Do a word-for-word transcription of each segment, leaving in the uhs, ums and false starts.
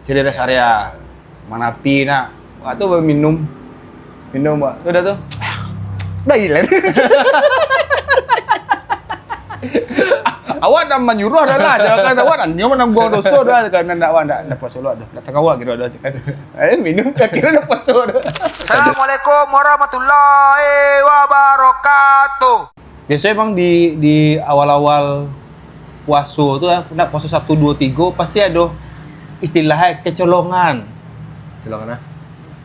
Sini rest area. Manapi nak. Wak tu minum. Minum, Wak. Tu dah tu. Dah hilang. Awak nak manyuruh dah lah. Jangan awak nak nyo manangguang doso dah. Kan nak awak nak, nak puaso lah dah. Nak takawa kiro dah kan. Eh, minum, kiro dah puaso dah. Assalamualaikum warahmatullahi wabarakatuh. Biasonyo emang di, di awal-awal puaso tu lah, nak puaso satu, duo, tigo, pasti ado istilah kecolongan. Kecolongan ah?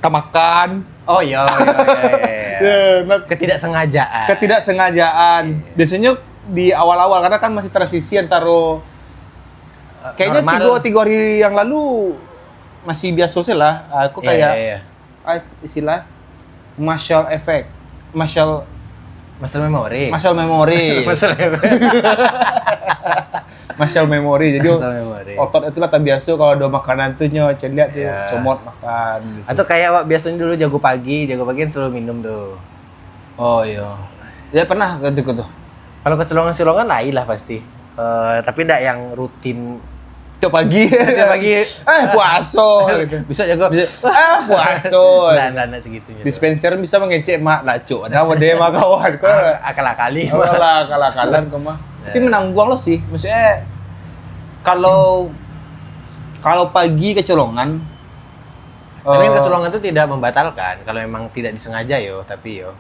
Tamakan. Oh, iya, iya, iya, iya, iya. Ya, nak ketidaksengajaan. Ketidaksengajaan. Iya. Biasonyo di awal-awal, karena kan masih transisi antaro, eh, kayaknya normal. Tigo, tigo hari yang lalu masih biaso se lah. Aku kayak, iya, iya, ah, istilah muscle effect. Muscle, muscle memory. Muscle memory. Muscle memory. Muscle memory. Jadi, muscle memory. Otot itu lah tabiaso kalau ado makanan tu nyo caliak tu, iya, comot makan gitu. Atau kayak awak biasonyo dulu jago pagi, jago pagi kan selalu minum tu. Oh, iya. Ya, pernah ketika tu. Kalau kecolongan-kecolongan lain lah pasti. Eh, tapi ndak yang rutin. Tiap pagi. Tiap pagi. Eh, puaso, gitu. Bisa jago. Bisa. Ah, puaso. Ndak, ndak, ndak segitunyo. Dispenser bisa mangecek mak lacok. Ada apa dia mah kawan? Kau ak-, akal-akali. Alah, akal-akalan kau mah. Ya. Tapi menangguang lo sih. Maksudnya, kalau, kalau pagi kecolongan, tapi kan, eh, kecolongan tu tidak membatalkan kalau memang tidak disengaja yo, tapi yo.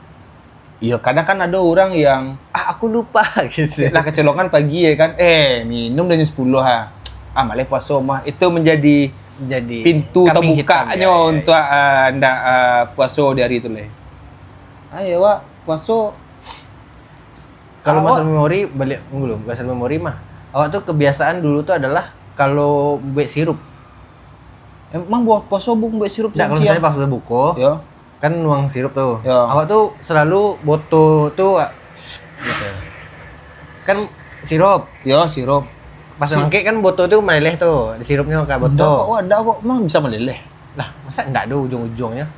Iyo, kadang kan ado urang yang, "Ah, aku lupa," gitu. Lah, kecolongan pagi ya kan, "Eh, minum dah jam sepuluh ha. Ah, maleh puaso mah." Itu menjadi, jadi pintu kambing hitam, tabukaknyo ya, ya, untuk, ya, ah, ndak, ah, puaso di hari tu leh. Ayo, Wak, puaso. Kalau awak muscle memory, baliak dulu, muscle memory mah. Awak tu kebiasaan dulu tu adalah kalau buek sirup. Emang buah puaso bung buek sirup siang-siang? Ndak, kalau misalnya pas buko, yo. Kan nuang sirup tu. Yo. Awak tu selalu boto tu, ah, gitu. Kan sirup. Yo, sirup. Pas mangkek kan boto tu maleleh tu, di sirupnyo ka boto. Ndak kok, ndak kok. Emang bisa maleleh? Lah, masa ndak ado ujung-ujungnyo?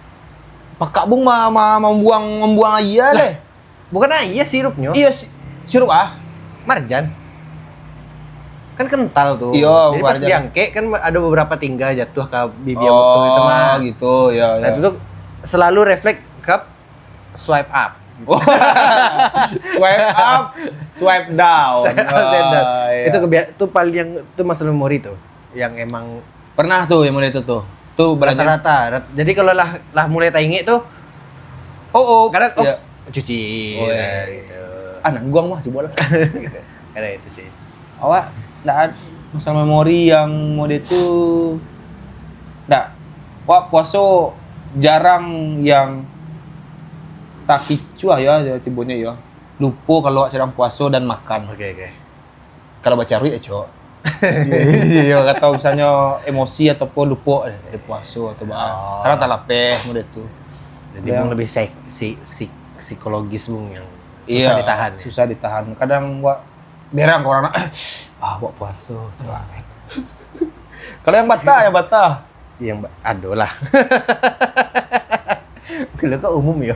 Pakak bung ma-, ma-, mambuang, mambuang aia leh. Bukan aia sirupnyo. Iyo, si-, sirup ah? Marjan. Kan kental tu. Iyo, marjan. Jadi pas diangkek kan ado beberapa tingga jatuh ka bibia boto itu mah. Oh, gitu, yo, yo. Nah, itu tu selalu refleks ka swipe up. Oh. Swipe up, swipe down. Swipe up, swipe down. Ah, iyo. Itu kebia-, itu paling, itu muscle memory tu. Yang emang pernah tu yang mulai tu, tu. Tu balanja. Rata-rata. Rat-, jadi kalau lah, lah mulai taingek tu, oh, oh, kadang, oh, iyo, cuci, oh, nah, eh, gitu. Ah, nangguang mah, cubo lah. Gitu. Kadang itu sih. Awak ndak ad-, muscle memory yang mode tu ndak. Awak puaso jarang yang takicuah ya, ya, tibonyo ya. Lupo kalau awak sadang puaso dan makan. Oke, oke. Kalau bacaruik, ya, Cok. Iyo, iyo, atau misalnyo emosi ataupun lupo, eh, dari puaso atau ba-, oh, kadang talapeh, model tu. Jadi, kadang lebih sek-, si-, si-, psikologis, Bung, yang susah, iyo, ditahan, ya? Susah ditahan. Kadang buat berang ke orang nak, "Ah, buat puaso," tu. Kalau yang bata, yang bata. Yang ba-, ado lah. Kalau kau umum, yo.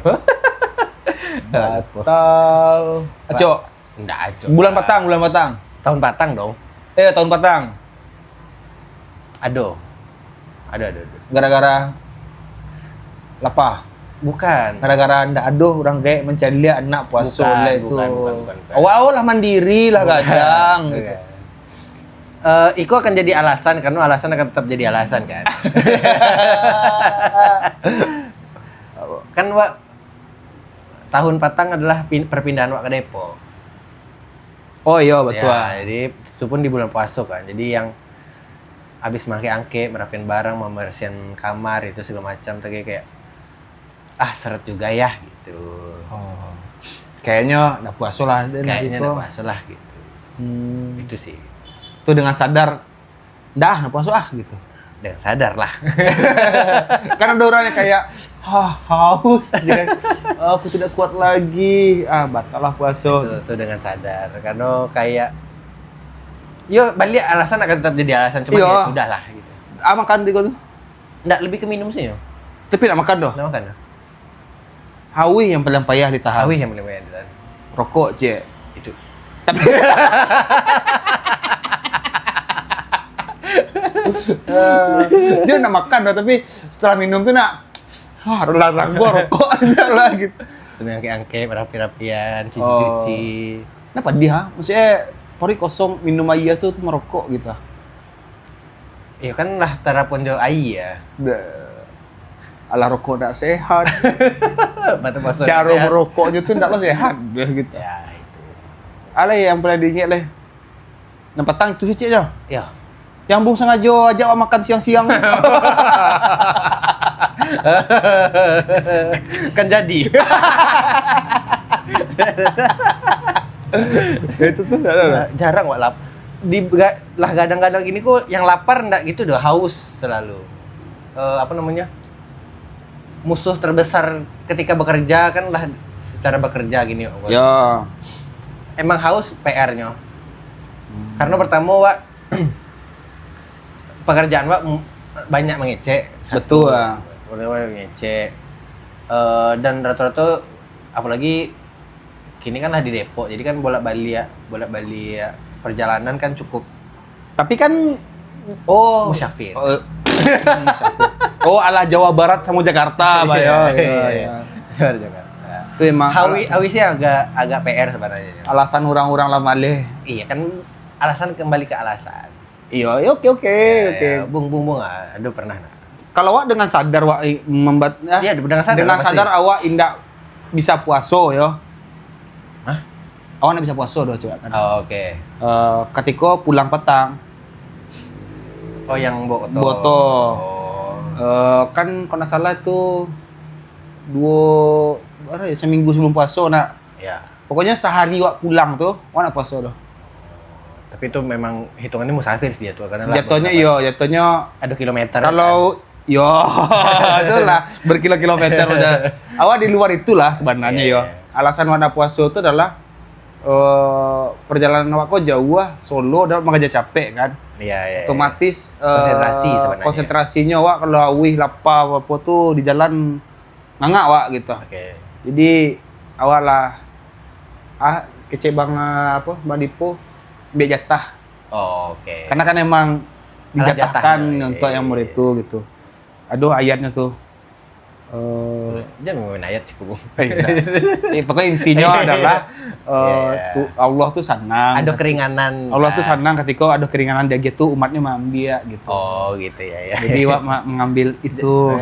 Batal. Acok. Ndak, Cok. Bulan patang, bulan patang. Tahun patang dong. Eh, tahun patang. Ado. Ado, ado, ado. Gara-gara lapar. Bukan. Gara-gara ndak ado urang gaek mancaliak anak puaso lai tu. Bukan, bukan, bukan, bukan. Awak-awak lah mandiri lah gadang, gitu. Bukan. Eh, iko akan jadi alasan, karena alasan akan tetap jadi alasan, kan? Kan, Wak, tahun patang adalah pin-, perpindahan wak ka Depok. Oh, iyo, betul. Ya, jadi itu pun di bulan puaso kan. Jadi yang habis mangkek-angkek, merapian barang, membersihan kamar, itu segala macam, tu kayak, kayak, "Ah, seret juga ya," gitu. Oh. Kayaknya ndak puaso lah, Den, kayaknya gitu. Ndak puaso lah, gitu. Hmm. Itu sih. Itu dengan sadar, "Dah, ndak puaso ah," gitu. Dengan sadar lah. Kan ada orang yang kayak, "Hah, haus," ya kan? "Aku tidak kuat lagi." Ah, batal lah puaso. Itu, itu dengan sadar. Karena kayak, yo, balik alasan akan tetap jadi alasan. Cuma, iyo, ya sudah lah, gitu. Ah, makan tiko tu? Ndak, lebih ke minum sajo. Tapi ndak makan doh? Ndak makan doh. Hawih yang paling payah ditahan. Hawih yang paling payah ditahan. Rokok, cek. Itu. Tapi Eh, dia nak makan dah, tapi setelah minum tu nak, ah, larang gua rokok aja lah gitu. Sambil angkek-angkek, rapi-rapian, cuci-cuci. Kenapa dia? Maksudnya, paruik kosong, minum aia tu, tu merokok gitu. Ya kan lah tarapon jo aia. Dah. Alah, rokok ndak sehat. Batu puasa Cara sehat. merokoknya tu ndak lah sehat, dah gitu. Ya, itu. Alah, yang pernah diingat leh. Nan patang tu cicik je. Ya. Yang bung sengaja ajak awak makan siang-siang. Kan jadi. Ya, itu tuh ada lah. Jarang wak lap. Di ga- lah gadang-gadang gini kok yang lapar ndak gitu doh, haus selalu. Eh, apa namanya? Musuh terbesar ketika bekerja kan lah secara bekerja gini wak. Ya. Emang haus P R-nyo. Karena pertama wak pekerjaan wak m- banyak mengecek. Satu. Betul lah. Boleh wak mengecek. Eh, dan rata-rata apalagi kini kan lah di Depok, jadi kan bolak-balik ya, bolak-balik ya. Perjalanan kan cukup Tapi kan, oh, musafir. Oh, musafir. Oh, alah Jawa Barat sama Jakarta, Pak. Iya, Ya, iya, ya, iya. Ya. Jawa Jakarta. Itu emang Hawi alasan, Hawi sih agak agak P R sebenarnya. Alasan orang-orang lah maleh. Iya kan alasan kembali ke alasan. Iya, ya, oke, oke, oke. Ya, bung bung bung ah, aduh pernah nak. Kalau awak dengan sadar awak i- membat ah, Iya, dengan sadar dengan pasti. Sadar awak indak bisa puaso yo. Hah? Awak ndak bisa puaso doh, cewek kan. Oh, oke. Eh, katiko pulang patang, Oh, yang bawa kotor. Bawa kotor. Oh. Eh, kan kalau ndak salah tu duo, bara ya, seminggu sebelum puaso nak. Ya. Pokoknya sehari awak pulang tu, awak ndak puaso doh. Tapi itu memang hitungannya musafir sih jatuh karena lah Jatuhnya beberapa- iyo, jatuhnya Aduh kilometer. kalau yo itulah berkilo-kilometer udah. Awak di luar itulah sebenarnya Iya, yo. Iya. Alasan awak ndak puaso tu adalah eh, perjalanan awak ko jauh ah, Solo dan manggaja capek kan. Iya, iya. Otomatis eh, Konsentrasi sebenarnya. Konsentrasinyo awak kalau awih lapar apa tu di jalan ngangak awak gitu. Oke. Jadi awak lah ah kecek bang eh, apa bang Dipo ambiak jatah. Oh, oke. Karena kan emang Alah dijatahkan jatahnya, untuk iya, yang iya, murid iya. Tu gitu. Aduh ayatnya tu. Eh, Jangan main ayat sih kubung. eh, dah. Eh, pokoknya intinya adalah eh, Iya. tu, Allah tu sanang. Ada keringanan. Allah tu Ah. Sanang ketika ada keringanan dia gitu umatnya mengambil gitu. Oh, gitu ya ya. Jadi awak ma- mengambil itu.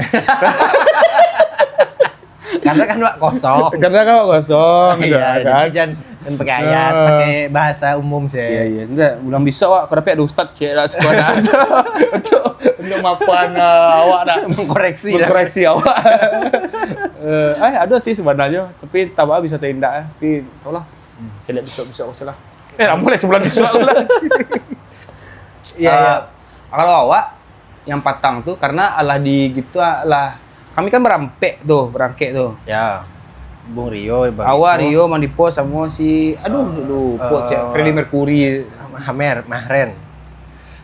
Karena kan awak kosong. Karena kan awak kosong gitu Iya, kan. Jadi jangan jangan pakai ayat, Ah. pakai bahasa umum sih. Iya iya enggak. Bulan bisa awak kau dapat ada ustaz cek lah sekolah untuk untuk mapan uh, awak nak Mengkoreksi lah. Mengkoreksi awak. Eh, eh ada sih sebenarnya, tapi tak apa bisa terindak eh. Tapi tau lah. Cek lihat besok-besok aku salah. Eh, lama lah sebulan besok aku lah. Iya, iya. Ah, kalau awak yang patang tu karena alah di gitu lah. Kami kan berampek tu, berangkek tu. Ya. Bung Rio, Bang Awak Iko. Rio, Mandipos sama si aduh lupa eh, cek Freddie Mercury, Hamer, Mahren.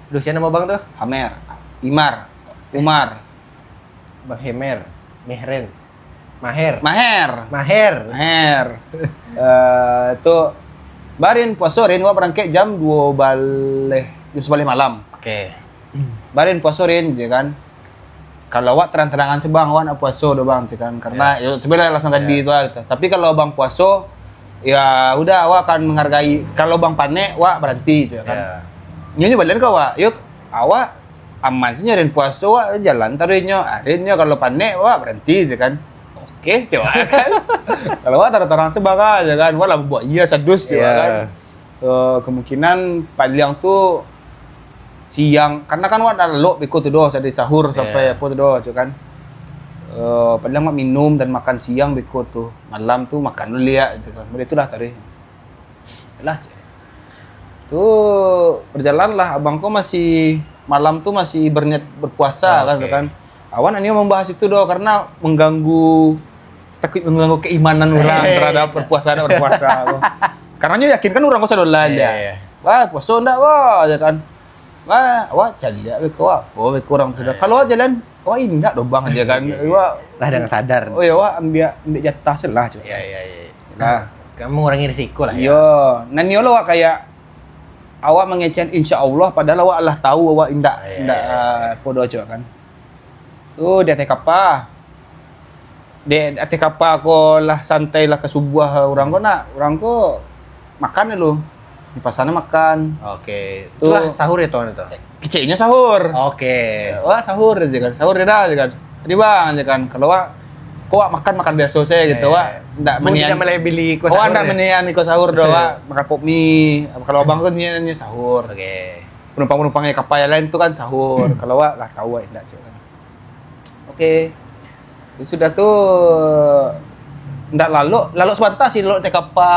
Duh, siapa nama bang tu? Hamer, Imar, Umar, Bang Hemer, Mehren, Maher. Maher. Maher. Maher. Eh tu barin puaso rin awak berangkat jam dua baleh, jam sebaleh malam. Oke. Barin puaso rin je kan. Kalau awak terang-terangan sih bang, awak nak puaso doh bang, je kan. Karena ya. Sebenarnya alasan tadi tu lah gitu. Tapi kalau bang puaso, ya udah awak akan menghargai. Kalau bang panek, awak berhenti je kan. Ya. Nyo nyo balian ke awak. Yuk, awak aman sih nyo rin puaso, awak jalan taruh nyo. Arin nyo kalau panek, awak berhenti je kan. Oke, cewek kan. Kalau awak terang-terangan sih bang aja kan. Awak lah buat iya sadus cewek Ya. Kan. Eh, kemungkinan paling tu siang karena kan awak dah lok beko tu doh dari sahur sampai Ya. Apa tu doh cuk kan. Eh, paling awak minum dan makan siang beko tu. Malam tu makan dulu liak gitu kan. Boleh tu lah tadi. Lah cuk. Tu berjalan lah abang ko masih malam tu masih berniat berpuasa Ah, kan oke. Kan. Awak nak nio membahas itu doh karena mengganggu takut mengganggu keimanan orang terhadap berpuasa dan berpuasa. Karena nyo yakin kan orang ko sadolah Iya, dia. Iya. Wah, puasa ndak wah aja kan. Wah, awak caliak beko apo beko orang sudah. Kalau awak jalan, awak indak doh bang aja kan. Awak Lah dengan sadar. Oh ya, awak ambil ambil jatah selah cuk. Iya, iya, iya. Nah. Kamu mengurangi risiko lah ya. Yo, nah nio lo awak kayak Awak mangecek insya Allah, padahal awak lah tahu awak indak, iya, indak, iya, ah, podo cok kan. Tu di ateh kapa. Di ateh kapa ko lah santai lah ka subuah urang ko nak, urang ko makan dulu. Dipasan makan. Oke. Tu itulah sahur ya, Ton, itu? Keceknyo sahur. Oke. Wah, sahur aja kan. Sahur dah aja kan. Tadi bang aja kan. Kalau wak, kok wak makan, makan biasa saja gitu, iya, wak. Ndak manian. Tidak melebeli ko sahur. Wak ndak manian ko sahur doh, wak. Makan pop mie. Kalau abang tu niatnya sahur. Oke. Penumpang-penumpang yang kapal yang lain tu kan sahur. Kalau wak lah tahu wak indak cok kan. Oke. Sudah tu ndak lalok, lalok sabanta sih, lalok ateh kapa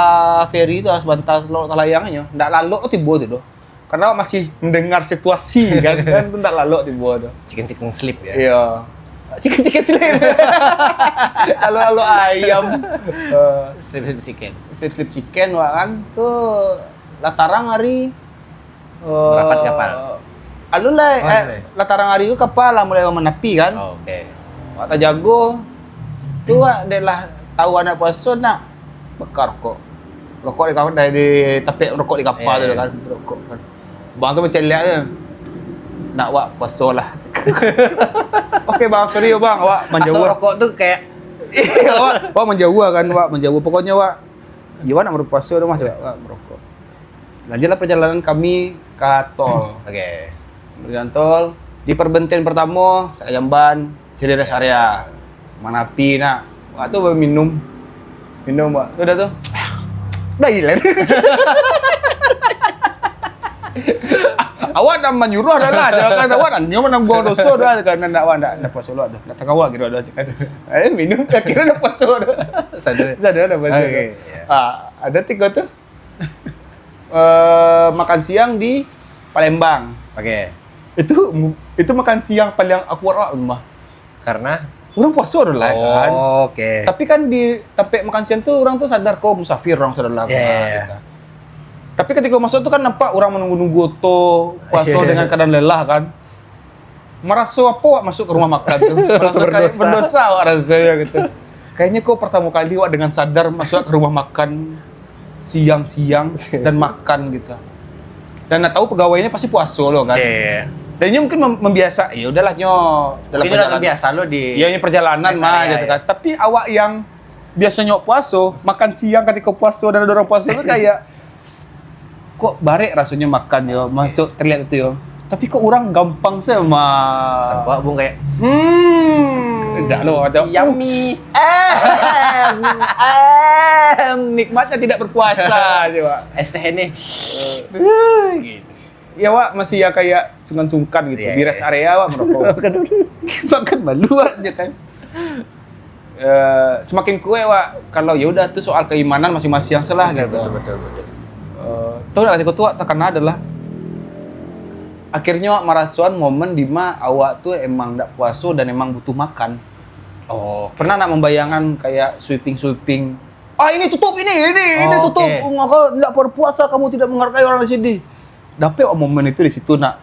feri tu lah sabanta, lalok talayang nyo. Ndak lalok tibo tu doh. Karena masih mendengar situasi kan, kan tu ndak lalok tibo tu. Chicken, chicken sleep ya? Iya. Chicken, chicken sleep. Lalok-lalok ayam. Eh, sleep, sleep chicken. Sleep, sleep chicken wak kan. Tu lah tarang hari. Marapat kapal. Alun lah, oh, eh, lah tarang hari tu kapal lah mulai manapi kan. Oh, oke. Wak tajago. Tu wak dek lah tahu anak puaso nak bakar rokok. Rokok di kapal, dari, di tapek rokok di kapal tu kan, rokok kan. Bang tu macam lihat je. Nak wak puaso lah. Oke bang, sorry yo bang, wak manjauh. Asok rokok tu kayak wak, wak manjauh kan, wak manjauh. Pokoknya wak, yo wak nak berpuaso dah mah, wak merokok. Lanjutlah perjalanan kami ka tol. Oke. Perjalanan tol, di perbentian pertamo, Sakajamban, cari rest area. Manapi nak. Waktu minum. Minum, wak. Sudah tu. Dah hilang. Awak nak manyuruh dah lah, jangan awak nak nyo manangguang doso dah, kan nak awak nak, nak puaso lah dah. Nak tangah awak kira dah, kan. Eh, minum, kira dah puaso dah. Sadar. Sadar dah puaso. Oke, dah. Ya. Ah, ada tiga tu. Eh, makan siang di Palembang. Oke. Itu, itu makan siang paling awkward awak mah. Karena? Urang puaso tu lah, kan. Oh, oke. Tapi kan di tampek makan siang tu, urang tu sadar ko musafir, urang sadar lah, iya, kan, iya, gitu. Tapi ketika masuk tu kan nampak urang menunggu-nunggu oto, puaso, iya, dengan keadaan lelah, kan. Maraso apo awak masuk ka rumah makan tu? Maraso kayak berdosa. Berdosa awak rasonyo gitu. Kayaknya ko pertamo kali awak dengan sadar masuk ka rumah makan siang-siang dan makan gitu. Dan nak tahu pegawainya pasti puaso lo kan. Iya, iya. Dan inyo mungkin mem-, membiasa, ya udahlah nyo dalam perjalanan. Mungkin udah terbiasa lo di rest area, gitu kan. Tapi awak yang biasonyo puaso, makan siang ketika puaso dan ada orang puaso tu kayak, kok barek rasonyo makan yo, masuk terlihat itu yo. Tapi kok urang gampang sajo ma- Sangko abang kayak, hmm, dah lo, macam, yummy. Em, em, nikmatnya tidak berpuasa, coba. Es teh ni. Eh, gitu. Ya, wak masih ya kayak sungkan-sungkan gitu. Iya, di rest area, wak merokok. Makan dulu. Makan malu, wak, je kan. Eh, semakin kuat, wak, kalau ya udah tu soal keimanan masing-masing salah gitu. Betul, betul, betul. Eh, tu lah ketika tu, wak, takana adalah akhirnya, wak, marasoan momen di ma awak tu emang ndak puaso dan emang butuh makan. Oh, oke. Pernah ndak membayangkan kayak sweeping-sweeping, "Ah, ini tutup, ini, ini, ini tutup. Oh, oke. Engkau ndak berpuasa, kamu tidak menghargai orang di sini." Dapek wak momen itu di situ, nak.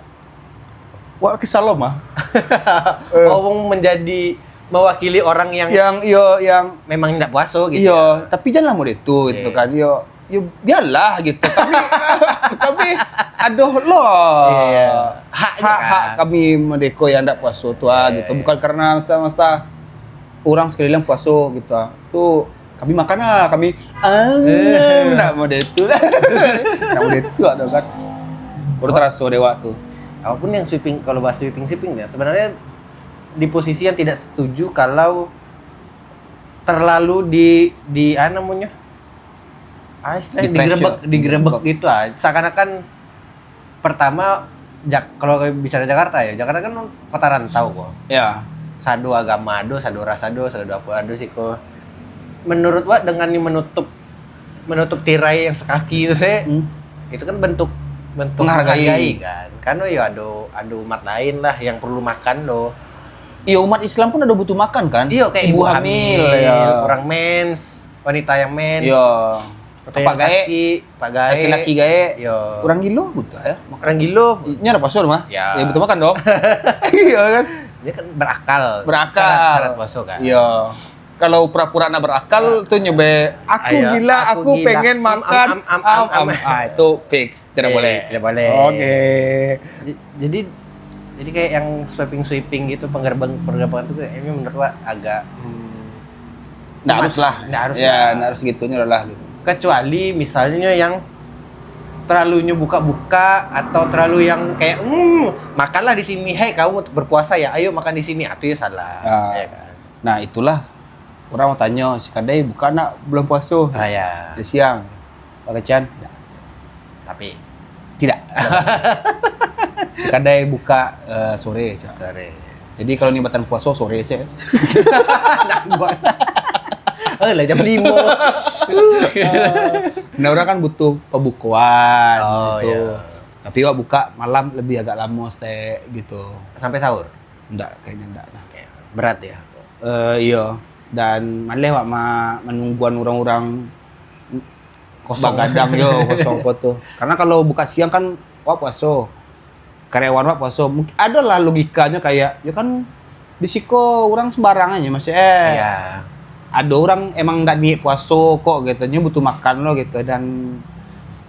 Wak kesal lo mah. Eh. Oh, wong menjadi mewakili orang yang, yang, iyo, yang memang ndak puaso gitu. Iyo, ya. Tapi janganlah model itu gitu kan. Iya. Yo, yo biarlah gitu. Tapi, tapi aduh lo. Iya. Haknya hak, kan. Hak kami merdeka yang ndak puaso tu ah, iya, gitu. Iya. Bukan karena mesta-mesta orang sekeliling puaso gitu ah. Tu kami makan lah, kami, ah, eh, ndak model itu lah. Ndak model itu lah, kan. Baru taraso dek wak tu. Apapun yang sweeping, kalau bahas sweeping-sweeping ya, sebenarnya di posisi yang tidak setuju kalau terlalu di, di, ah, namanya, ah, istilahnya digerebek, digerebek gitu ah. Seakan-akan pertama, Jak-, kalau bicara Jakarta ya, Jakarta kan kota rantau kok. Ya. Sado agama ado, sado ras ado, sado apo ado siko. Menurut wak dengan ni menutup, menutup tirai yang sekaki itu sih, hmm, itu kan bentuk, bentuk menghargai, menghargai kan. Karena ya ado, ado umat lain lah yang perlu makan loh. Iya, umat Islam pun ado butuh makan kan? Iya, kayak ibu hamil, ibu hamil, ya, orang mens, wanita yang mens. Iya. Atau yang gaek, sakit, pak gaek, laki-laki gaek. Iya. Orang gilo butuh ya. Orang gilo. Nya ndak puaso mah. Ya. Ya butuh makan dong. Iya kan? Dia kan berakal. Berakal. Syarat, syarat puaso kan. Iya. Kalau pura-pura nak berakal tu nyebut, "Aku gila, aku pengen makan." Am, am, am, am, am. Ah, itu fix, tidak boleh. Tidak boleh. Oke. J-, jadi, jadi kayak yang sweeping-sweeping gitu, penggerbang-, penggerbangan tuh kayaknya menurut gua agak, hmm, nggak harus lah. Nggak harus lah. Ya, nggak harus gitunya lah gitu. Kecuali misalnya yang terlalu nyo buka-buka atau terlalu yang kayak, "Hmm, makanlah di sini, hei, kamu berpuasa ya, ayo makan di sini." Ah, itu ya salah. Ah. Ya kan? Nah, itulah orang mau tanyo, "Si kadai buka nak bulan puaso?" Ah, ya. Di siang. Pak Kecian, "Ndak." Tapi? Tidak. Si kadai buka, eh, sore, cak. Sore. Jadi, kalau ni batan puaso, sore se. Eh, lah jam limo. Nah, orang kan butuh pembukaan gitu. Oh, iya. Tapi awak buka malam lebih agak lamo stek gitu. Sampai sahur? Ndak, kayaknya ndak, nah. Oke, berat ya? Eh, iyo. Dan maleh awak ma-, manungguan urang-urang kosong. Bagadang, yo, kosong apo tu. Karena kalau buka siang kan awak puaso. Karyawan awak puaso. Mungkin ado lah logikanyo kayak, yo kan di siko urang sembarang aja, maksudnya, eh, iya. Ado urang emang ndak niat puaso kok gitu, nyo butuh makan lo gitu. Dan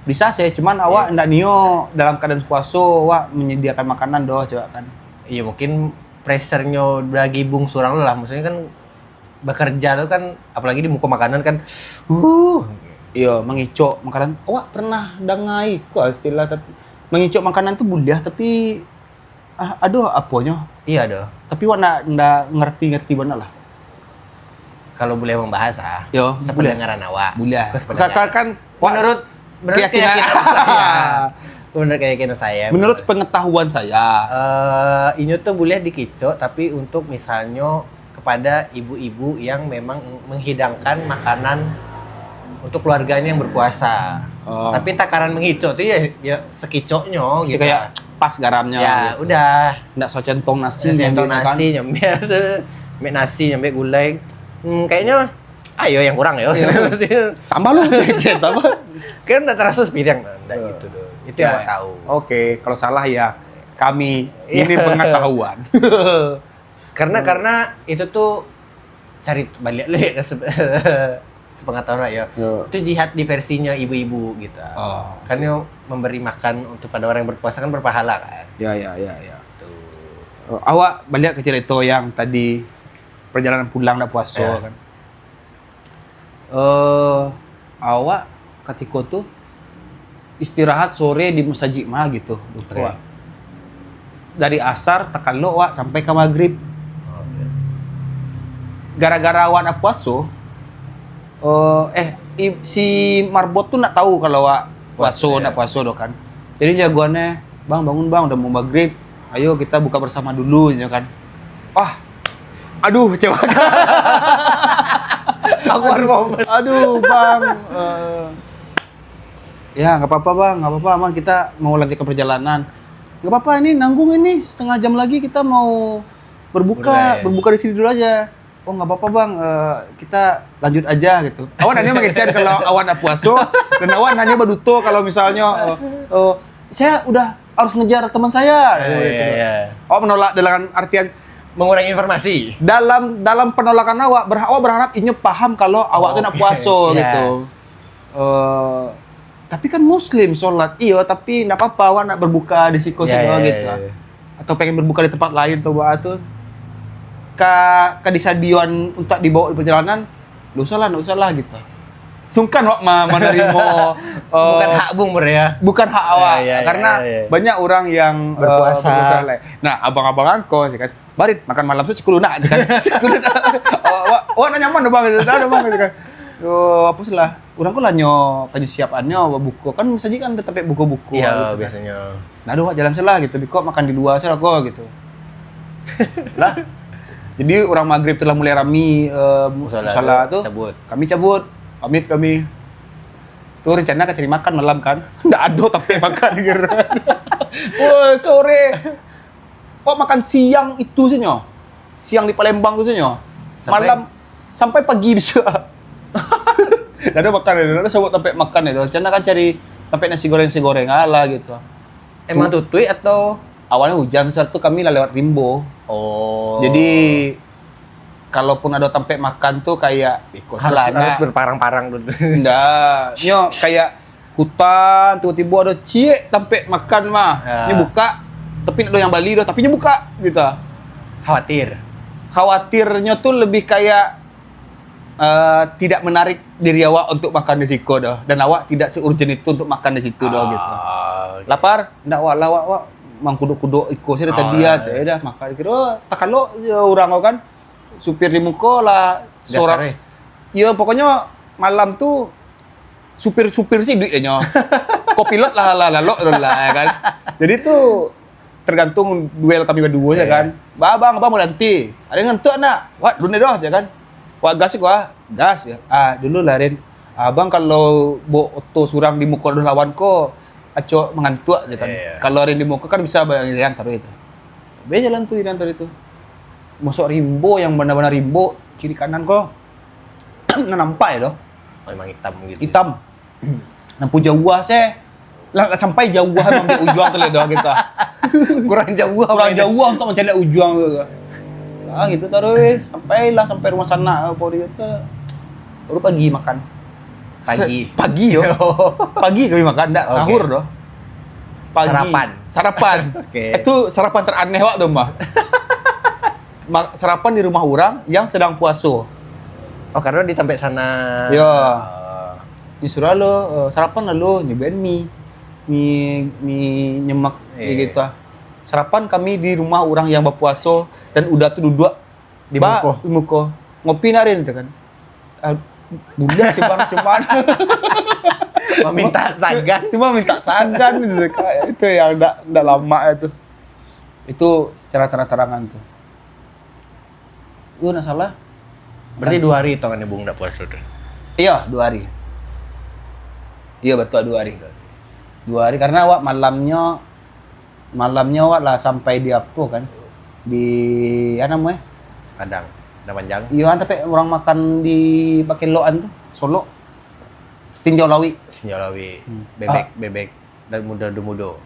bisa sih, cuman awak ndak nio dalam keadaan puaso, awak menyediakan makanan doh, coba kan. Iya, mungkin pressure-nyo bagibung surang lo lah. Maksudnya kan bekerja tu kan, apalagi di muko makanan kan, uh. Iyo, mangicok makanan. Awak pernah dangar iko istilah, tapi mangicok makanan tu buliah, tapi, ah, ado aponyo. Iya, ado. Tapi awak ndak, ndak ngerti-ngerti bana lah. Kalau buliah membahas, ah, yo, sependengaran awak. Buliah. Ka-, ka-, kan, menurut, menurut keyakinan saya. Menurut keyakinan saya, menurut pengetahuan saya. Eh, inyo tu buliah dikicok, tapi untuk misalnyo kepada ibu-ibu yang memang ing-, menghidangkan makanan untuk keluarganya yang berpuasa. Oh. Tapi takaran mangicok tu ya, ya sekicoknyo gitu. Kayak pas garamnya. Ya, gitu. Udah. Ndak sacentong nasi. Ndak sacentong nasi, nyambiak tu. Ambil nasi, nyambiak gulai. Hmm, kayaknya, ayo yang kurang, yo. Iya. Tambah lu, tambah. Kan ndak terasa sepiring, ndak gitu tu. Itu yang awak tahu. Oke, kalau salah ya kami ini pengetahuan. Karena, karena itu tuh cari balik lagi ke se-, sepengetahuan lah, ya. Yo. Itu jihad di versinya ibu-ibu gitu. Oh, oke. Kan yo memberi makan untuk pada orang yang berpuasa kan berpahala kan. Ya, ya, ya, ya. Tuh. Oh, awak balik ke cerita yang tadi perjalanan pulang ndak puaso kan. Eh, awak katiko tu istirahat sore di musajik mah gitu, lupo. Oke. Dari asar takalok awak sampai ka magrib. Oke. Gara-gara awak ndak puaso, eh, eh, i-, si marbot tu ndak tahu kalau awak puaso, ndak puaso doh kan. Jadi jagoannyo, "Bang, bangun bang, udah mau magrib. Ayo kita buka bersama dulu," nyo kan. Wah, aduh, kecewa. Aku harus ngomong. Aduh, bang. Eh, ya, nggak apa-apa, bang. Nggak apa-apa, bang. Kita mau lanjutkan perjalanan. Nggak apa-apa, ini nanggung ini. Setengah jam lagi kita mau berbuka. Boleh. Berbuka di sini dulu aja. "Oh, nggak apa-apa, bang. Eh, kita lanjut aja," gitu. Awak nanya mangecek kalau awak ndak puaso, dan awak nanya baduto kalau misalnya, eh, eh, "Saya udah harus ngejar teman saya," gitu. Iya, iya. Awak menolak dalam artian mengurangi informasi. Dalam, dalam penolakan awak, berha-, awak berharap inyo paham kalau awak tu ndak puaso gitu. Iya. Eh, tapi kan muslim, sholat, iyo, tapi ndak apa-apa, awak nak berbuka di siko-siko gitu. Ya, ya, ya. Atau pengen berbuka di tempat lain atau apa tu. Ka, ka disadioan untuak dibawa di perjalanan, ndak usah lah, ndak usah lah gitu. Sungkan awak ma-, manarimo, eh, bukan hak bung, bro, ya? Bukan hak awak, ya, ya, karena banyak orang yang, eh, berpuasa. Berpuasa lah. Nah, abang-abangan ko, kan, "Barit, makan malam tu sikulunak," kan. "Sikulunak. Awak, awak, awak nak nyaman tu, bang," gitu. "Ndak ado, bang," gitu kan. "Yo, apo salah? Urang ko lah nyo, kanyo siapannyo, babuko." Kan masajik kan tampek buko-buko gitu kan. Iya, biasanya. "Ndak ado, awak jalan salah," gitu. "Biko makan di lua salah ko," gitu. Lah. Jadi, urang magrib tu lah mulai rami, eh, musala tu. Kami cabut. Pamit kami. Tu rencana ka cari makan malam kan. Ndak ado tampek makan di geran. Wah, sore. Awak makan siang itu sajo. Siang di Palembang tu sajo. Sampai? Malam, sampai pagi bisa. Ndak ado makan, ndak ado sabut tampek makan tu. Rencana kan cari tampek nasi goreng, nasi goreng, alah gitu. Emang tutuik atau? Awalnyo hujan, sudah tu kami lah lewat rimbo. Oh. Jadi, Kalaupun ado tampek makan tu kayak, eh, kok Harus salah harus nak. Berparang-parang dulu. Ndak. Nyo kayak hutan, tiba-tiba ado ciek tampek makan mah. Ya. Nyo buka, tapi ndak ado yang bali doh, tapi nyo buka gitu. Khawatir. Khawatirnyo tu lebih kayak eh, tidak menarik diri awak untuk makan di siko doh, dan awak tidak se-urgent itu untuk makan di situ doh gitu. Ah, Lapar? Ndak, wak lah, wak, wak mangkudok-kudok iko sajo tadi Ah. ya, ya dah makan. Kiro takalok je urang ko kan. Supir di muko lah Gas sorang. tarik. Yo pokoknyo malam tu supir-supir sih duit nyo. Kopilot lah lah lalok tu lah ya kan. Jadi tu tergantung duel kami baduo ya Iya. Kan. Ba abang, abang mau nanti. Ada ngantuk nak? Wak dulu doh ya kan. Wak gas ko ah. Gas ya. Ah dulu lah Rin. Abang kalau bawa oto surang di muko doh lawan ko, acok mangantuak je kan. Iya. Kalau Rin di muko kan bisa bayang taruh itu. Be jalan tu Irian tadi tu. Masuk rimbo yang benar-benar rimbo, kiri kanan ko. Nah nampak ya doh. Oh, emang hitam gitu. Hitam. Lampu jauah se. Lah, lah sampai jauah ambil ujuang tu lah doh kita. Kurang jauh Kurang apa jauh untuk mencari ujuang tu. Ah gitu taruh eh. Sampailah sampai rumah sanak apa dia tu. Baru pagi makan. Pagi. Se- pagi yo. Pagi kami makan, ndak Oke. Sahur doh. Pagi. Sarapan. Sarapan. Oke. Itu sarapan teraneh wak tu mah. Ma- sarapan di rumah orang yang sedang puaso. Oh, karena di tampek sana. Ya. Ah, Disuruh lo uh, sarapan lalu nyebutin mi. Mi mi nyemak Iya. yeah. Gitu ah. Sarapan kami di rumah orang yang berpuaso dan udah tu duduk Di muko. Di muko. Ngopi nak Rin tu kan. Ah, bulan sih bang cuman Meminta sagan. Cuma minta sagan gitu. Itu yang ndak ndak lama itu. Itu secara terang-terangan tu. Yo nak salah. Berarti dua hari hitungan ibu ndak puasa tu. Iya, dua hari. Iya betul dua hari. Dua hari karena awak malamnya malamnya awak lah sampai di apa kan? Di apa namanya? Padang. Padang Panjang. Iya, kan tapi orang makan di pakai loan tu, Solok. Tinjau Lawi. Tinjau Lawi. Hmm. Bebek, bebek dan mudo-mudo.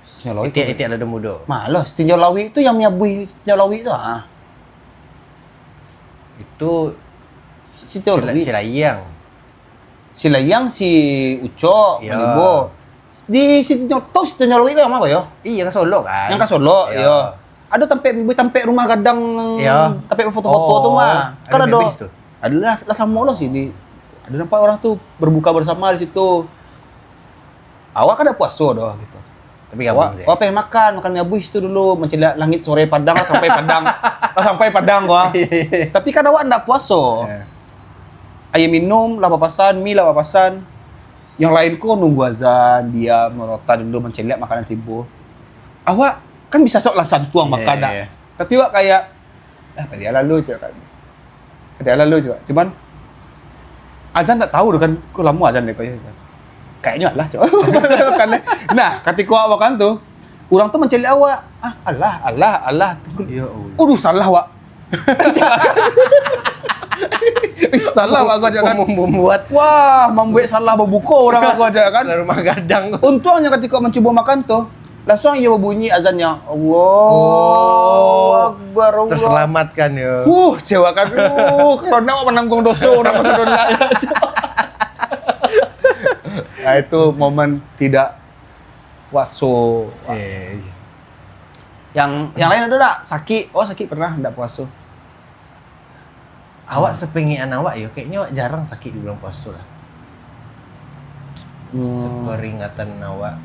Tinjau Lawi. Itiak-itiak dan mudo. Malah Tinjau Lawi tu yang miabui Tinjau Lawi tu ah. Itu Tinjau sila, Lawi. Silayang. Silayang si Ucok, Ya. Malibo. Di Sitinjau Lawi tu yang mana yo? Iya, ka Solok kan? Yang ka Solok, Ya. Yo. Ada tampek tampek rumah gadang Ya. tampek foto-foto tu Oh, mah. Kan ada ada. Bebis tu? Adalah lah sama lah sini. Ada nampak orang tu berbuka bersama di situ. Awak kan dak puaso doh gitu. Tapi gabung Awak, sih. Awak pengen makan, makan mi abui situ dulu, mencilak langit sore Padang lah sampai Padang. Lah sampai Padang gua. Tapi kan awak ndak puaso. Ya. Air minum lah papasan, mi lah papasan. Yang lain ko nunggu azan, diam, merota dulu mencilak makanan tibo. Awak kan bisa sok lah santuang Iya, makan iya, dak. Iya. Tapi awak kayak ah tadi lalu je kan. Tadi lalu je. Cuman azan tak tahu tu kan, kok lama azan dia kok ya. Kayaknya Allah cok. Kan, nah, ketika awak makan tu, orang tu mencilak awak. Ah, Allah, Allah, Allah. Ya Allah. Kudu salah awak. Salah awak kau jangan. Mem- membuat Wah, membuat salah berbuka orang aku aja kan. Dalam rumah gadang. Untungnya ketika mencuba makan tu, langsung ia berbunyi azannya. Allahu Oh. Akbar, Allah. Terselamatkan ya. Uh, cewek kan. Uh, kalau nak menanggung dosa orang masa dunia. Nah, itu momen tidak puaso. Eh, Yang yang lain ada tak? Sakit. Oh, sakit pernah tidak puaso. Awak sepengean awak yo, kayaknya awak jarang sakit di bulan puasa lah. Hmm. Seperingatan awak.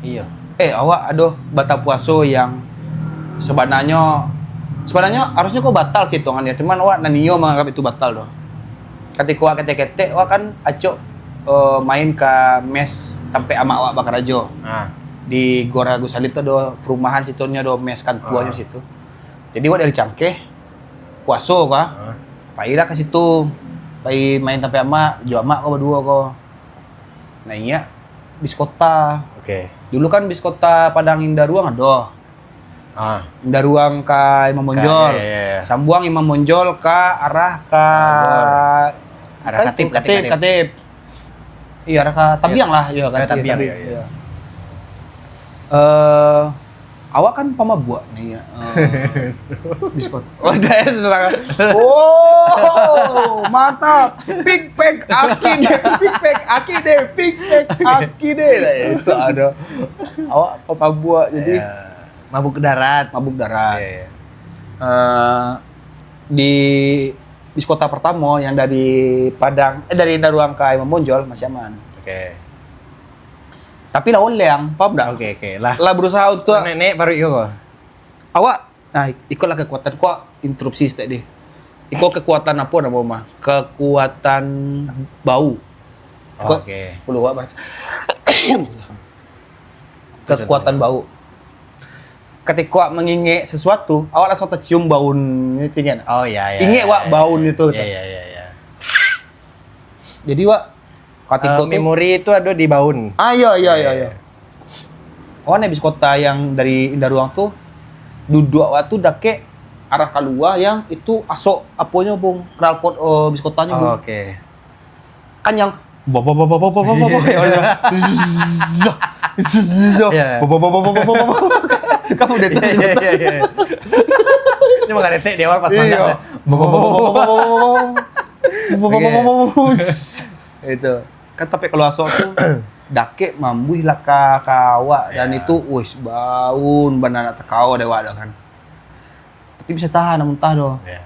Iya. Eh, awak ada batal puaso yang sebenarnya sebenarnya harusnya kau batal sih hitungannya. Cuman awak nan iyo menganggap itu batal doh. Ketika awak ketek-ketek, awak kan acok eh, main ke mes sampai amak awak bakarajo. Ah, Di Gor Agus Salim tu ada perumahan situ nya ada mes kantuannya Ah. situ. Jadi awak dari Cangkeh puaso kah? ah. Pailah ke situ. Pai main sampai amak, jo amak kau berdua kau. Naik bis kota. Oke. Dulu kan bis kota Padang Indah Ruang ada. Ah, Indah Ruang ka Imam Bonjol. Ka, ya, ya, ya. Sambuang Imam Bonjol ka arah ka Arah ka Katib, itu, Katib, Katib, Katib. Iya, arah ka Tabiang lah, iya Ka Katib, Tabiang, Katib, ya, ya. Iya. Eh Awak kan pamabuak ni, eh, biskota. Oh, dah, ya, salah. Oh, mantap. Big pack aki deh, big pack aki deh, big pack aki deh. Lah, ya, itu ada. Awak pamabuak, jadi Ya, mabuk darat. Mabuk darat. Ya, ya. Eh, di biskota pertama yang dari Padang, eh, dari Indaruang ka Imam Bonjol masih aman. Oke. Tapi lah oleng, paham tak? Oke, oke. Lah. Lah berusaha untuk Nek-nek baru iyo ko. Awak, nah, ikutlah kekuatan ko, interupsi saketek deh. Iko kekuatan apa namo mah? Kekuatan bau. Ko-, Oke. Perlu awak baras. Kekuatan bau. Ketika awak mangingek sesuatu, awak langsung tercium baun, ingat? Oh, ya, ya, Ingat ya, wak ya, baun ya. itu, Ya, gitu. ya, ya, ya. Jadi, wak, katiko Eh, tu memori itu ada di baun. Ah, iya, iya, iya, Ya, iya. ya. Awak naik bis kota yang dari Indaruang tu, duduk awak tu dakek arah kalua yang itu asok aponyo, Bung, knalpot, eh, bis kotanyo, Bung. Oh, oke. Kan yang Iya. Kamu udah tahu. Iya, iya, iya, iya. Ini mah karetek di awal pas Iya. mangga. Oke. Itu. Kan tapi kalau asok tu dakek mambuih lah ka, ka awak dan Iya. itu, wis, baun bana nak takao dek awak dah kan. Tapi bisa tahan, muntah doh. Iya.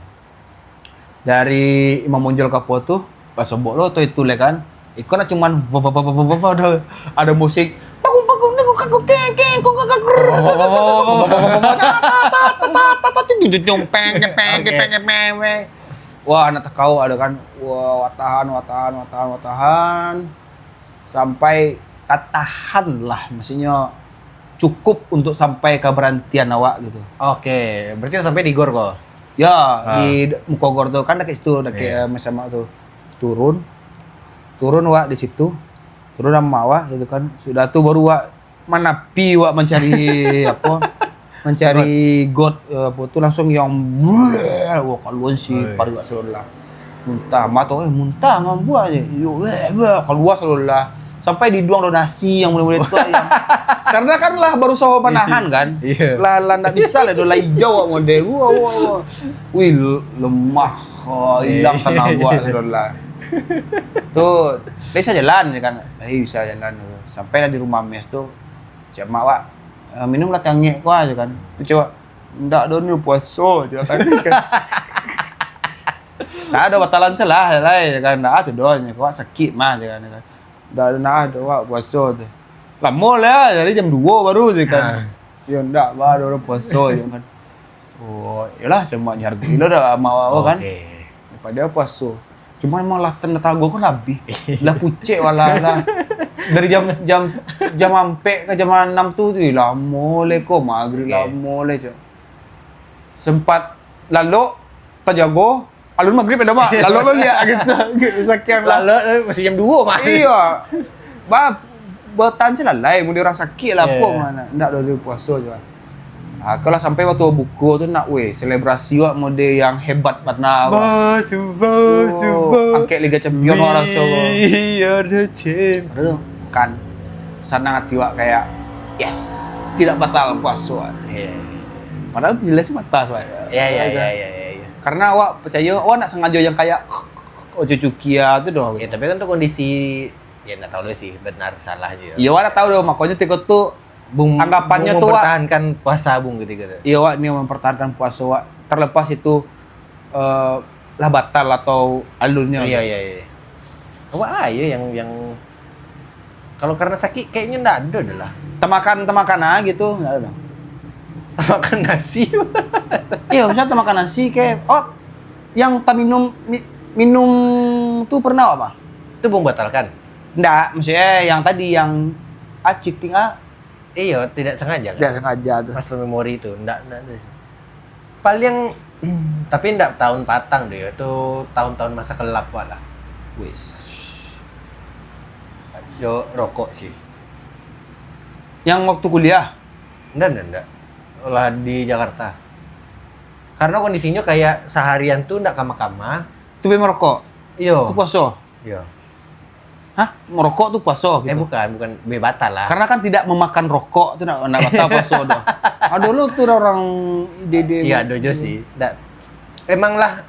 Dari Imam Bonjol ka Apo tu, basobok lo tu itu le kan. Iko nak cuman va, va, va, va, va, va, ada, ada musik. Panggung, panggung, tengok, kagok, keng, keng, kong, kagok, Oke. Wah, nak takao ada kan. Wah, watahan, watahan, watahan, watahan. Sampai tatahan lah, maksudnya cukup untuk sampai ka barantian awak gitu. Oke, berarti sampai di gor ko? Ya, Ah. di d-, muko gor tu, kan dakek situ, dakek, Iya. eh, Mas Amak tu. Turun, turun awak di situ, turun sama awak gitu kan. Sudah tu baru awak manapi, awak mancari apa, mancari got, eh, apa tu, langsung yang, wah, kaluan si Oi. pariwak salulah. Muntah, mato, eh, muntah, mambuak je. Yo, weh, weh, kalua salulah. Sampai diduang do nasi yang mulai-mulai tu, yang, karena kan lah barusaha manahan kan. Iya. Lah, lah ndak bisa lah, do lah ijau awak model. Wah, wah, wah. Wih, l-, lemah. Oh, hilang Iya. tanaga salulah. Tu, dah bisa jalan je kan. Dah bisa jalan tu. Sampai lah di rumah mes tu. Cak mak, "Wak, eh, minum lah teh angek ko aja kan." Tu cak, "Ndak doh ni puaso," je kan. "Ndak ado batalan se lah, lai," je kan. "Ndak ado doh ni, awak sakik mah," je kan. "Ndak ado, ndak ado, awak puaso tu." "Lamo lah, dari jam duo baru," je kan. Ha. "Yo, ndak, bah, ado urang puaso," je kan. Oh, iyolah, cuma dihargai lo dah ama awak kan. Oke. Daripada puaso. Cuma emang lah tanda tago kan labih. Lah pucek walah lah. Dari jam, jam, jam ampek ka jam anam tu, tu lamo le ko, maghrib Oke. lamo le, cak. Sempat lalok, tajago, alun maghrib dah, Mak. Lalok lo liak gitu. Gitu, sakiang lah. Lalok, eh, masih jam duo mah. Iya. Ba, batahan se lah lai, mun urang sakik lah, Iya. apo mah. Ndak doh, dia puaso je lah. Ah, kalau sampai waktu buko tu nak, weh, selebrasi wak mode yang hebat bana, wak. Basu, basu, Oh, ba-, angkek Liga Champion wak raso, wak. We are the champion. Aduh, kan. Sanang hati wak kayak, "Yes, tidak batal puaso," wak. Iya. Padahal jelas batal, wak. Iya, iya, Iya. iya, iya, iya, iya. Karena awak percaya, awak nak sengaja yang kayak, oh, cucukia tu doh. Ya, tapi kan tu kondisi, ya, ndak tahu lo sih, benar salah je. Ya, awak ndak tahu doh, makanya tiko tu Bung, anggapannyo Bung tu, Wak, mempertahankan puasa Bung ketika tu. Iya, Wak, ni mempertahankan puasa, Wak. Terlepas itu, eh, lah batal atau alunnyo. Iya, iya, iya. Awak lah, iya, yang, yang, kalau karena sakit, kayaknya ndak ada dah lah. Tamakan, tamakan ah gitu, ndak ada dah. Tamakan nasi. Iya, misal tamakan nasi ke, oh, yang taminum, mi-, minum tu pernah apa? Itu Bung batalkan? Ndak, maksudnya yang tadi, yang, ah, cheating, ah. Iyo, tidak sengaja kan? Tidak sengaja tu. Muscle memory tu, ndak, ndak ada sih. Paling, tapi ndak tahun patang deh, itu tahun-tahun masa kelap wak lah. Wis. Yo, rokok sih. Yang waktu kuliah? Ndak, ndak, ndak. Lah di Jakarta. Karena kondisinya kayak seharian tu ndak kama-kama. Tu memang rokok? Iyo. Tu puaso? Iyo. Hah? Merokok tu puaso gitu? Eh, bukan, bukan. Be batal lah. Karena kan tidak memakan rokok tu nak nak batal puaso tu. Ada lo tu orang ide-ide. Iya, ada je sih. Ndak. Emang lah,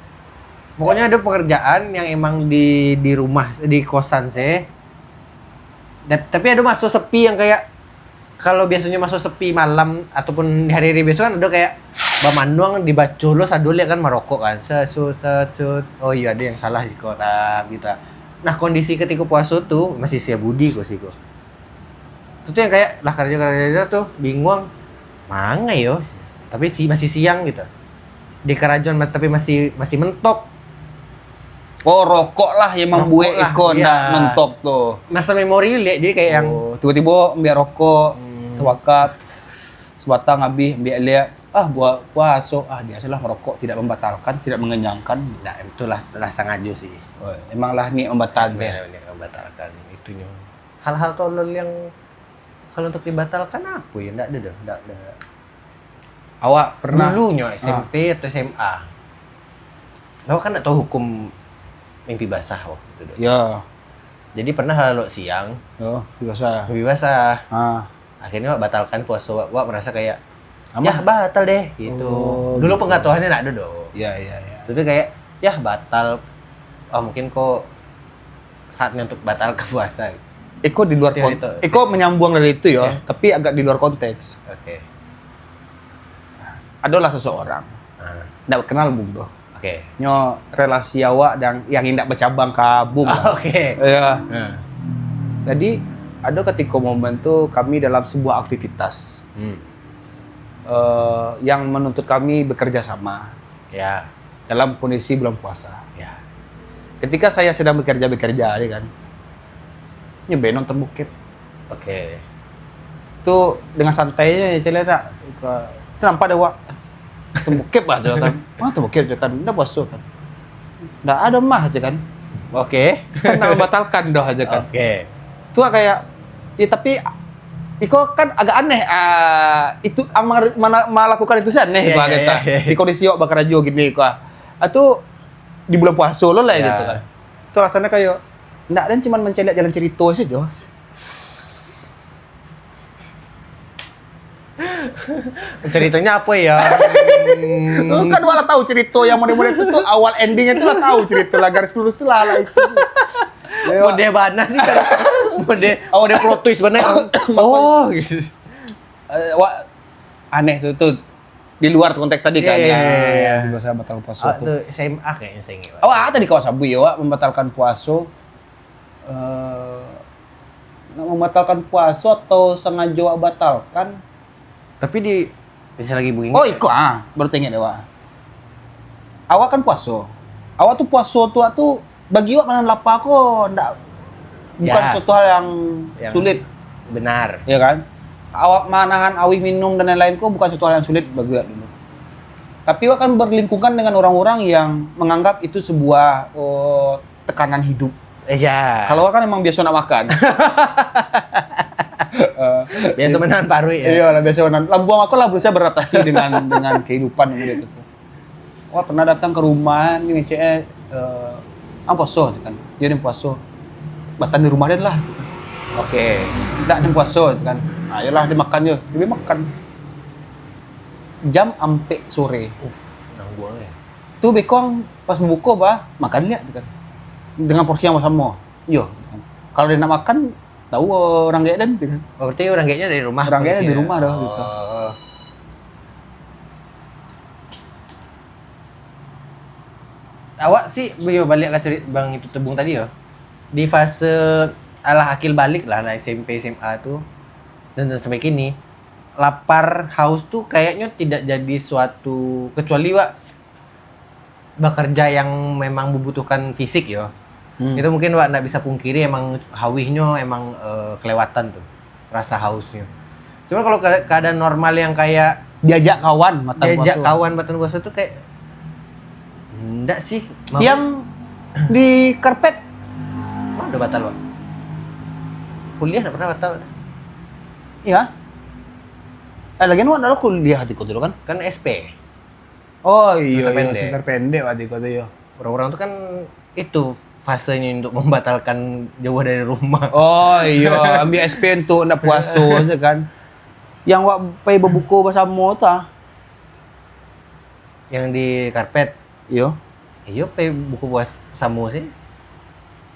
pokoknya ada pekerjaan yang emang di di rumah, di kosan sih. Tapi ada masa sepi yang kayak kalau biasanya masuk sepi malam ataupun di hari-hari biasa kan ada kayak bamanuang dibaco lo sado liak kan marokok kan. Sesut sesut. Oh iya, ada yang salah di kota gitu. Nah, kondisi ketika puasa tu masih sia budi kok sih kok. Itu yang kayak lah kerja kerja tu bingung. Mangai yo. Tapi si masih siang gitu. Di karajuan tapi masih masih mentok. Oh, rokok lah yang membuat iko ndak mentok tu. Masa memori lihat jadi kayak yang oh, tiba-tiba ambil rokok, hmm. Tebakat, sebatang habis ambil lihat, ah buat puasa, ah dia salah merokok tidak membatalkan, tidak mengenyangkan. Nah, itulah telah sengaja sih. Oh, emang lah niat membatalkan. Niat membatalkan itunya. Hal-hal tolol yang kalau untuk dibatalkan apa ya? Ndak ada dah, ndak ada. Awak pernah dulunya S M P ah. Atau S M A. Awak kan ndak tahu hukum mimpi basah waktu itu. Ya. Jadi pernah lalok siang. Ya, mimpi basah. Mimpi basah. Ah. Akhirnya awak batalkan puasa awak, awak merasa kayak Aman. Ya batal deh gitu. Oh, dulu gitu. Pengetahuannya ndak ada doh. Ya, ya, ya. Tapi kayak ya batal. Oh, mungkin kok saatnya untuk batal ke puasa. Iko di luar konteks. Iko menyambung dari itu ya, okay. Tapi agak di luar konteks. Oke. Okay. Adalah seseorang. Ah. Ndak kenal bung doh. Oke. Okay. Nyo relasi awak yang yang indak bercabang kabung. Oke. Okay. Ya. Hmm. Jadi ada ketika momen tu kami dalam sebuah aktivitas hmm. uh, yang menuntut kami bekerja sama. Ya. Dalam kondisi bulan puasa. Ya. Ketika saya sedang bekerja-bekerja ni kan, nyo beno terbukit. Oke. Okay. Tu dengan santainya cele tak. Itu nampak deh wak. Terbukit lah je kan. Mana terbukit je kan. Dah puasa kan. Dah ada mah aja kan. Oke. Okay. Kan nak membatalkan dah aja kan. Oke. Okay. Tu kayak ya tapi iko kan agak aneh uh, itu amang mana melakukan itu sih aneh yeah, yeah, yeah, yeah. Di kondisi awak bakarajo gini kok. Ah tu di bulan puasa lo lah yeah. Gitu kan. Tu rasanya kayak ndak ada cuma mencari jalan cerita saja. Ceritanya apa ya? Kan malah tahu cerita yang model-model itu tuh awal endingnya itu lah tahu cerita lah garis lurus lah, lah itu. Model mana sih kan? Model oh, model plot twist mana? Oh, gitu. Uh, wak aneh tuh tuh di luar konteks tadi kan. Iya, iya, iya. Di luar batal puasa. Oh, tuh S M A kayaknya saya ingat. Oh, tadi kau sabui ya, wak membatalkan puasa. Uh, nak membatalkan puasa atau sengaja awak batalkan? Tapi di bisa lagi bunyi. Oh, iko ah, baru tengok dewa. Awak kan puasa. Awak tu puasa tu tu bagi awak makan lapar ko ndak bukan ya. Suatu hal yang, yang sulit. Benar. Ya kan? Awak menahan awak minum dan lain-lain ko bukan suatu hal yang sulit bagi awak dulu. Tapi awak kan berlingkungan dengan orang-orang yang menganggap itu sebuah oh, tekanan hidup. Iya. Kalau kan emang biasa nak makan. Biasa menahan paruik ya. Iya lah biasa menahan. Lambuang aku lah berusaha beradaptasi dengan dengan kehidupan yang dia itu. Wah pernah datang ke rumah ni ngecek eh uh, apa puasa tu kan. Dia ni puasa. Batan di rumah dia lah. Oke. Okay. Tak ada puasa tu kan. Ayolah dia makan je. Dia makan. Jam ampek sore. Uh, nangguang eh. Tu bekong pas buka bah makan liak tu kan. Dengan porsi yang sama. Iyo. Kalau dia nak makan, tahu orang gaek dan tu kan. Oh, berarti orang gaeknya dari rumah. Orang gaeknya di rumah dah gitu. Oh. Awak sih, yo balik ke cerita bang itu tebung tadi yo. Di fase alah akil balik lah, lah S M P S M A tu dan sampai kini lapar haus tu kayaknya tidak jadi suatu kecuali wak bekerja yang memang membutuhkan fisik yo. Hmm. Itu mungkin wak ndak bisa pungkiri emang hawihnyo emang uh, kelewatan tuh rasa hausnya. Cuma kalau keadaan normal yang kayak diajak kawan matan diajak puasa. Kawan matan puasa tuh kayak enggak sih. Yang di karpet mana udah batal, Pak? Kuliah enggak pernah batal. Iya. Eh, lagian wak kuliah di kuliah kan? Kan S P. Oh iya, semester iya, pendek. Semester pendek waktu itu yo. Orang-orang tuh kan itu fasenya untuk membatalkan jauh dari rumah. Oh, iyo, ambiak S P untuk ndak puaso se kan. Yang wak pai babuko basamo tu ah. Yang di karpet? Iyo. Iyo, pai buko puas-, basamo se.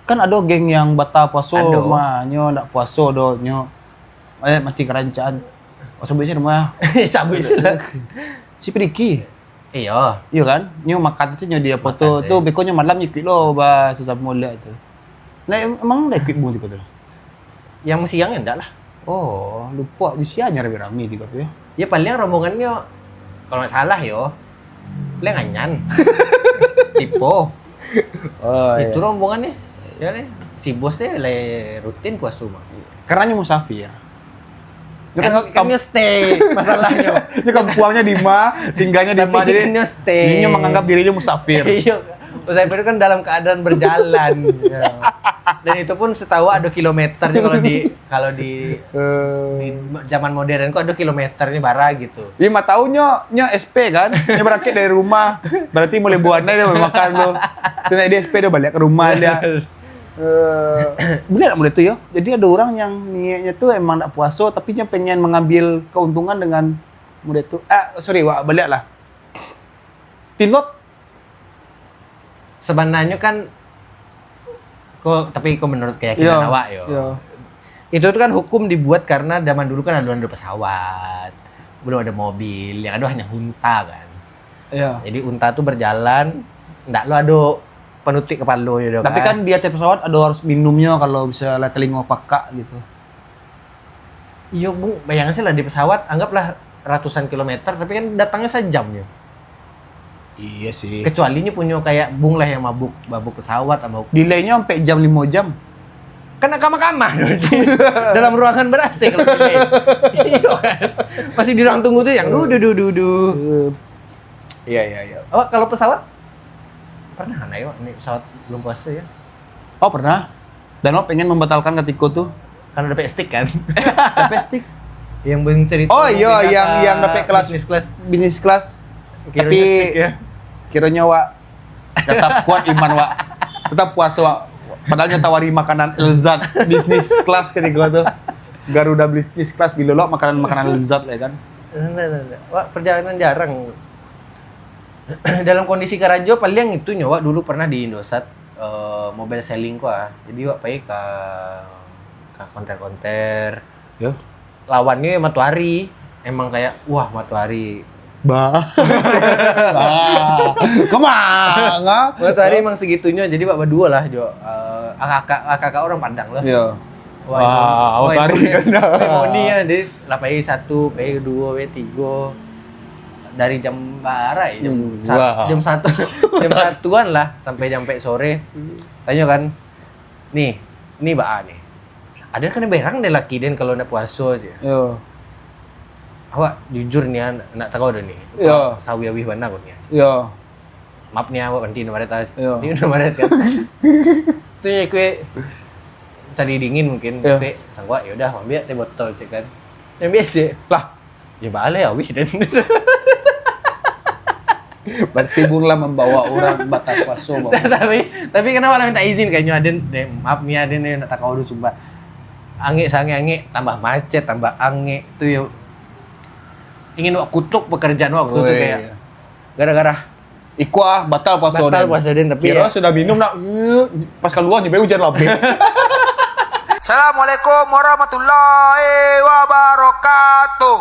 Kan ado geng yang batal puaso, Ado. mah, nyo ndak puaso doh, nyo, eh, mati karancaan. Oh, sabuik se namo ah. Sabuik se lah. Si Pidiki. Iyo. Iyo kan? Nyo makan se nyo di apo tu, Makan se. tu beko nyo malam nyo ikuik lo ba sasamo liak tu. Nah, em-, emang ndak ikuik buko tu? Yang siang nyo ndak lah. Oh, lupo di sia nyo rami-rami tigo tu yo. Ya paling rombongannyo, kalau ndak salah yo, paling Anyan. Tipo. Oh, Itu iyo. rombongannyo. Ya ni, si bos se lai rutin puaso mah. Karena nyo musafir. Nyo Kan, kan kan kam-, nyo stay masalahnyo. nyo kampuangnyo di ma, tinggalnyo di Tapi ma, jadi kan nyo stay. nyo menganggap dirinyo musafir. Iyo. Musafir itu kan dalam keadaan berjalan. Ya. Dan itu pun setahu ado kilometernya kalau di, kalau di, Eh. di zaman modern kok ado kilometernya bara gitu. Lima tahun nyo, nyo S P kan, nyo berangkat dari rumah. Berarti mulai buana dia makan tu. Tu naik di S P dia balik ke rumah dia. Eh, boleh tak model tu yo? Jadi ada orang yang niatnya tu emang nak puaso, tapi dia pengen mengambil keuntungan dengan model tu. Ah, sorry, wak balik lah. Pilot. Sebenarnya kan, ko, tapi ko menurut keyakinan Yo, awak yo. yo. Itu tu kan hukum dibuat karena zaman dulu kan belum ada pesawat, belum ada mobil, yang ada hanya unta kan. Yo. Jadi unta tu berjalan, ndak lo ado panutuik kepalonyo doh Tapi kan. kan di atas pesawat ada harus minumnya kalau misalnya telinga pakak gitu. Iyo, Bung, bayangkan sih lah di pesawat, anggaplah ratusan kilometer, tapi kan datangnya sejam yo. Iya sih. Kecuali nyo punyo kayak Bung lah yang mabuk, mabuk pesawat, mabuk. Delay-nyo sampai jam lima jam. Kan nak kamar-kamar tu. Dalam ruangan ber-A C kalau delay. Iyo kan. Masih di ruang tunggu tu yang du, du, du, du, du. Iya, iya, iya. Oh, kalau pesawat? Pernah naik, Wak, naik pesawat belum puasa ya? Oh, pernah. Dan Wak pengen membatalkan ketika tu. Karena dapat stick kan? Dapat stick? Yang bercerita Oh, iya, mungkin yang, kata yang dapat kelas bisnis kelas. Bisnis kelas. Kiranya Tapi stick ya? kiranya Wak tetap kuat iman Wak. Tetap puasa Wak. Padahal nyo tawari makanan lezat bisnis kelas ketika tu. Garuda bisnis kelas bilo lo makanan-makanan lezat ya kan. Nah, nah, nah. Wak perjalanan jarang. Dalam kondisi karajo paling itu nyo Wak dulu pernah di Indosat, eh, mobile selling ko ah. Jadi Wak pai ka, ka konter-konter. Yo. Lawannyo Matoari. Emang kayak, wah, Matoari. Bah. Bah. Kemana? Matoari emang segitunyo. Jadi Wak baduo lah jo, eh, akak-akak, akak-akak orang Padang lah. Yo. Wah, Wah, Matoari kan. Moni ya. Jadi lah pai satu, pai duo, pai tigo. Dari jam bara ya, jam Hmm, sa-, wah. jam satu, jam satuan lah sampai jam empat sore. Tanyo kan, "Nih, nih baa nih. Aden kan berang deh laki den kalau nak puaso," je. Yo. "Awak jujur nih, nak tahu dah nih. Yo. Sawi-awih bana kau nih." Yo. Maaf nih, awak nanti nomor atas. Yo. Nanti nomor atas kan. Tu ya kue cari dingin mungkin. Yo. Kue sanggup, ya udah, ambil teh botol sih kan. Ambil sih. Lah, ya balik awih dan. Berarti Bung lah membawa orang batal puaso, Bang. Tapi, tapi kenapa lah minta izin kayaknya Aden, deh, maaf nih Aden nih, nak takau dulu sumpah. Angek sangek angek, tambah macet, tambah angek tu yo. Ingin wak kutuk pekerjaan waktu tu Weh. kayak gara-gara Iko ah, batal puaso Batal den. puaso den, tapi Kira ya. sudah minum nak, pas kaluar nyo bae hujan labek. Assalamualaikum warahmatullahi wabarakatuh.